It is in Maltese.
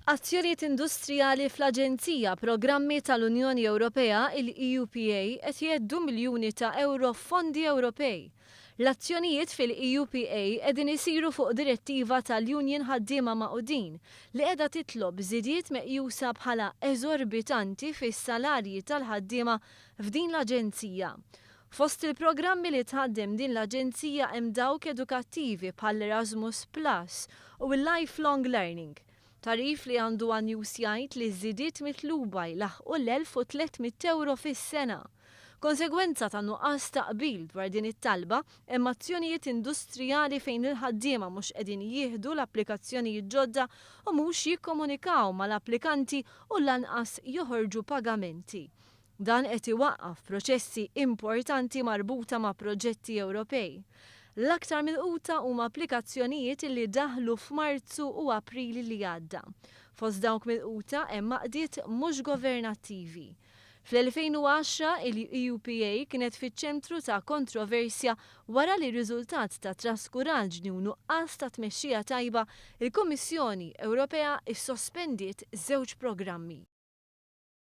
Azzjonijiet industrijali fl-Aġenzija Programmi tal-Unjoni Ewropea, il-EUPA, qed jgħeddu miljuni ta' ewro f'fondi Ewropej. L-azzjonijiet fil-EUPA qegħdin isiru fuq direttiva tal-Union Ħaddiema Magħqudin li qiegħda titlob żidiet meqjusa bħala eżorbitanti fis-salarji tal-ħaddiema f'din l-aġenzija. Fost il-programmi li tħaddem din l-aġenzija hemm dawk edukattivi bħall-Erasmus Plus u l-Lifelong Learning. Tagħrif li għandu One News jgħid li ż-żidiet mitluba jlaħħqu l-1,300 ewro fis-sena. Konsegwenza ta' nuqqas ta' qbil dwar din it-talba hemm azzjonijiet industrijali fejn il-ħaddiema mhux qegħdin jieħdu l-applikazzjonijiet ġodda u mhux jikkomunikaw mal-applikanti u lanqas joħorġu pagamenti. Dan qed iwaqqaf proċessi importanti marbuta ma' proġetti Ewropej. L-aktar milquta huma applikazzjonijiet li daħlu f'Marzu u April li għadda. Fost dawk milquta hemm għaqdiet mhux governattivi. Fl-2010 il-EUPA kienet fiċ-ċentru ta' kontroversja wara li riżultat ta' traskuraġni u nuqqas ta' tmexxija tajba, il-Kummissjoni Ewropea issospendiet żewġ programmi.